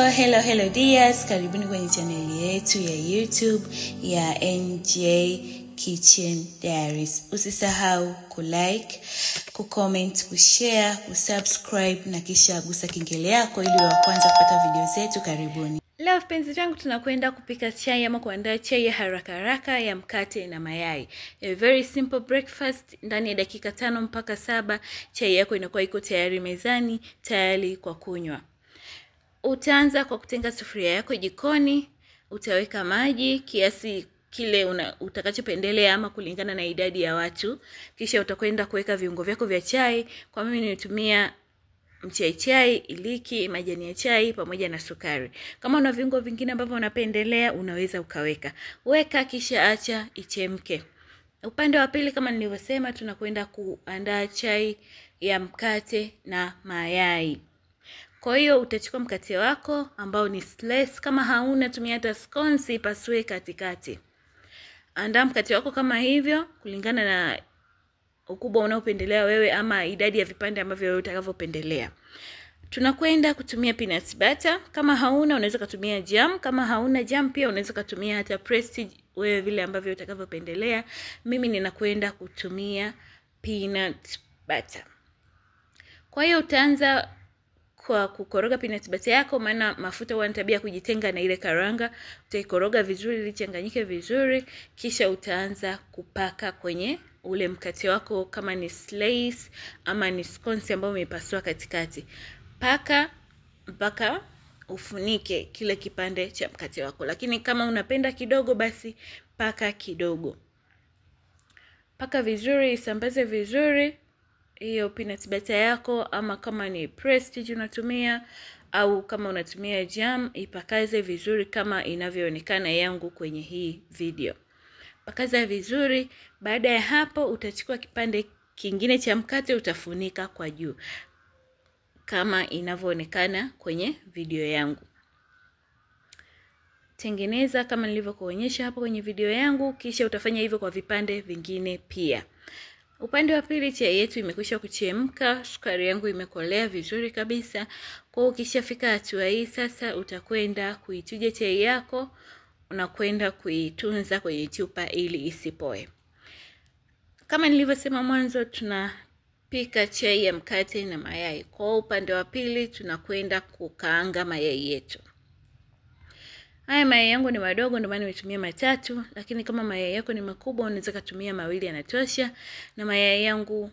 Hello, hello, hello dears, karibuni kwenye chaneli yetu ya YouTube ya NJ Kitchen Diaries. Usisahau kulike, kucomment, kushare, kusubscribe na kisha gusa kengele yako ili wa kwanza kupata video zetu. Karibuni. Leo penzi zangu, tunakwenda kupika chai ama kuandaa chai ya haraka haraka ya mkate na mayai. A very simple breakfast. Ndani ya dakika 5 mpaka 7 chai yako inakuwa iko tayari mezani, tayari kwa kunywa. Utaanza kwa kutenga sufuria yako jikoni, utaweka maji kiasi kile utakachopendelea ama kulingana na idadi ya watu. Kisha utakwenda kuweka viungo vyako vya chai. Kwa mimi nilitumia mchaichai, iliki, majani ya chai pamoja na sukari. Kama una viungo vingine ambavyo unapendelea unaweza ukaweka. Weka kisha acha ichemke. Upande wa pili, kama nilivyosema, tunakwenda kuandaa chai ya mkate na mayai. Kwa hiyo utachukua mkate wako ambao ni slice, kama hauna tumia hata skonsi, pasue katikati. Andaa mkate wako kama hivyo kulingana na ukubwa unaopendelea wewe ama idadi ya vipande ambavyo wewe utakavyopendelea. Tunakwenda kutumia peanut butter. Kama hauna unaweza kutumia jam, kama hauna jam pia unaweza kutumia hata Prestige, wewe vile ambavyo utakavyopendelea. Mimi ninakwenda kutumia peanut butter. Kwa hiyo utaanza kwa kukoroga peanut butter yako, maana mafuta huwa na tabia kujitenga na ile karanga. Utaikoroga vizuri ili ichanganyike vizuri, kisha utaanza kupaka kwenye ule mkate wako, kama ni slice ama ni sconce ambayo umeipasua katikati. Paka mpaka ufunike kile kipande cha mkate wako, lakini kama unapenda kidogo basi paka kidogo. Paka vizuri, isambaze vizuri hiyo peanut butter yako, ama kama ni Prestige unatumia au kama unatumia jam, ipakaze vizuri kama inavyoonekana yangu kwenye hii video. Pakaza vizuri. Baada ya hapo utachukua kipande kingine cha mkate utafunika kwa juu kama inavyoonekana kwenye video yangu. Tengeneza kama nilivyokuonyesha hapo kwenye video yangu, kisha utafanya hivyo kwa vipande vingine pia. Upande wa pili chai yetu imekwisha kuchemka, sukari yangu imekolea vizuri kabisa. Kwa hiyo ukishafika hatua hii sasa utakwenda kuichuja chai yako, unakwenda kuitunza kwenye chupa ili isipoe. Kama nilivyosema mwanzo, tunapika chai ya mkate na mayai. Kwa upande wa pili tunakwenda kukaanga mayai yetu. Haya mayai yangu ni madogo ndio maana nimetumia matatu, lakini kama mayai yako ni makubwa unaweza kutumia mawili yanatosha. Na mayai yangu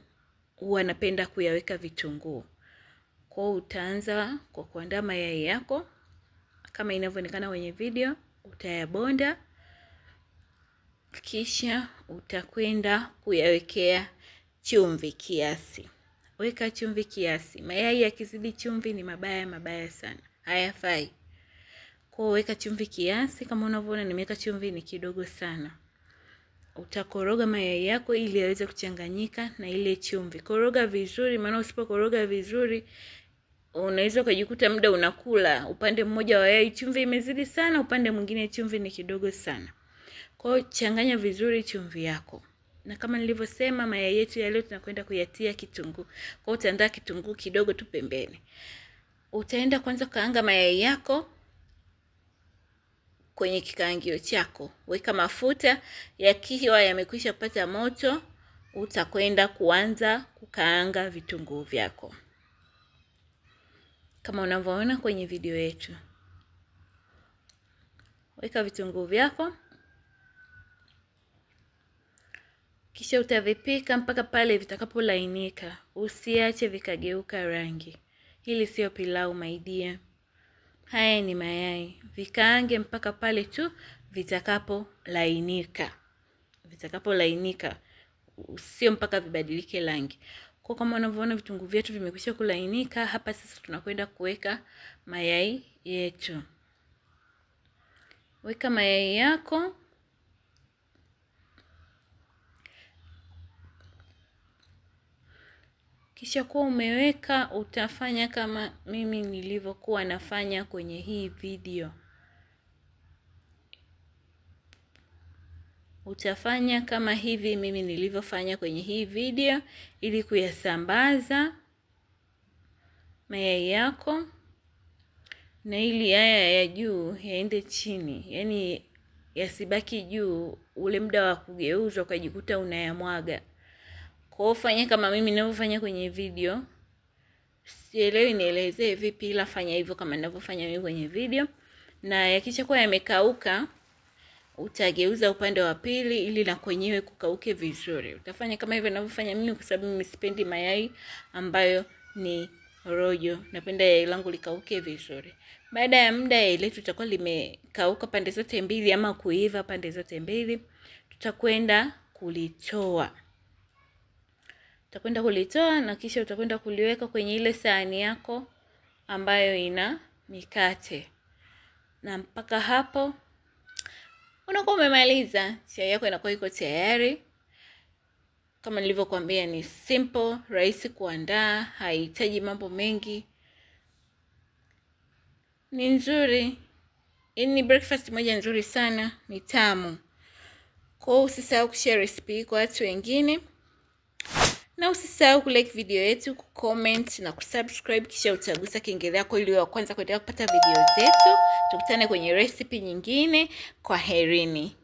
huwa napenda kuyaweka vitunguu. Kwa hiyo utaanza kwa kuandaa mayai yako kama inavyoonekana kwenye video, utayabonda kisha utakwenda kuyawekea chumvi kiasi. Weka chumvi kiasi. Mayai yakizidi chumvi ni mabaya mabaya sana, hayafai. Kwa weka chumvi kiasi, kama unavyoona nimeweka chumvi ni kidogo sana. Utakoroga mayai yako ili yaweze kuchanganyika na ile chumvi. Koroga vizuri, maana usipokoroga vizuri unaweza kujikuta muda unakula upande mmoja wa yai chumvi imezidi sana, upande mwingine chumvi ni kidogo sana. Kwa hiyo changanya vizuri chumvi yako. Na kama nilivyosema, mayai yetu ya leo tunakwenda kuyatia kitunguu. Kwa hiyo utaandaa kitunguu kidogo tu pembeni. Utaenda kwanza kaanga mayai yako kwenye kikaangio chako. Weka mafuta, yakiwa yamekwisha kupata moto, utakwenda kuanza kukaanga vitunguu vyako kama unavyoona kwenye video yetu. Weka vitunguu vyako, kisha utavipika mpaka pale vitakapolainika. Usiache vikageuka rangi. Hili sio pilau my dear. Haya ni mayai. Vikaange mpaka pale tu vitakapolainika. Vitakapolainika, sio mpaka vibadilike rangi. Kwa kama unavyoona vitunguu vyetu vimekwisha kulainika, hapa sasa tunakwenda kuweka mayai yetu. Weka mayai yako. Kisha kuwa umeweka, utafanya kama mimi nilivyokuwa nafanya kwenye hii video. Utafanya kama hivi mimi nilivyofanya kwenye hii video ili kuyasambaza mayai yako. na ili haya ya juu yaende chini, yani yasibaki juu ule muda wa kugeuza ukajikuta unayamwaga. Kwa hiyo fanya kama mimi ninavyofanya kwenye video. Sielewi nielezee vipi, ila fanya hivyo kama ninavyofanya mimi kwenye video. Na yakishakuwa yamekauka, utageuza upande wa pili ili na kwenyewe kukauke vizuri. Utafanya kama hivyo ninavyofanya mimi, kwa sababu mimi sipendi mayai ambayo ni rojo. Napenda yai langu likauke vizuri. Baada ya muda yai letu litakuwa limekauka pande zote mbili ama kuiva pande zote mbili. Tutakwenda kulitoa. Utakwenda kulitoa na kisha utakwenda kuliweka kwenye ile sahani yako ambayo ina mikate. Na mpaka hapo unakuwa umemaliza. Chai yako inakuwa iko tayari. Kama nilivyokuambia ni simple, rahisi kuandaa, haihitaji mambo mengi. Ni nzuri. Ni breakfast moja nzuri sana, ni tamu. Kwa hiyo usisahau kushare recipe kwa watu wengine. Na usisahau kulike video yetu, kucomment na kusubscribe, kisha utagusa kengele yako ili uwe wa kwanza kuendelea kupata video zetu. Tukutane kwenye recipe nyingine. Kwaherini.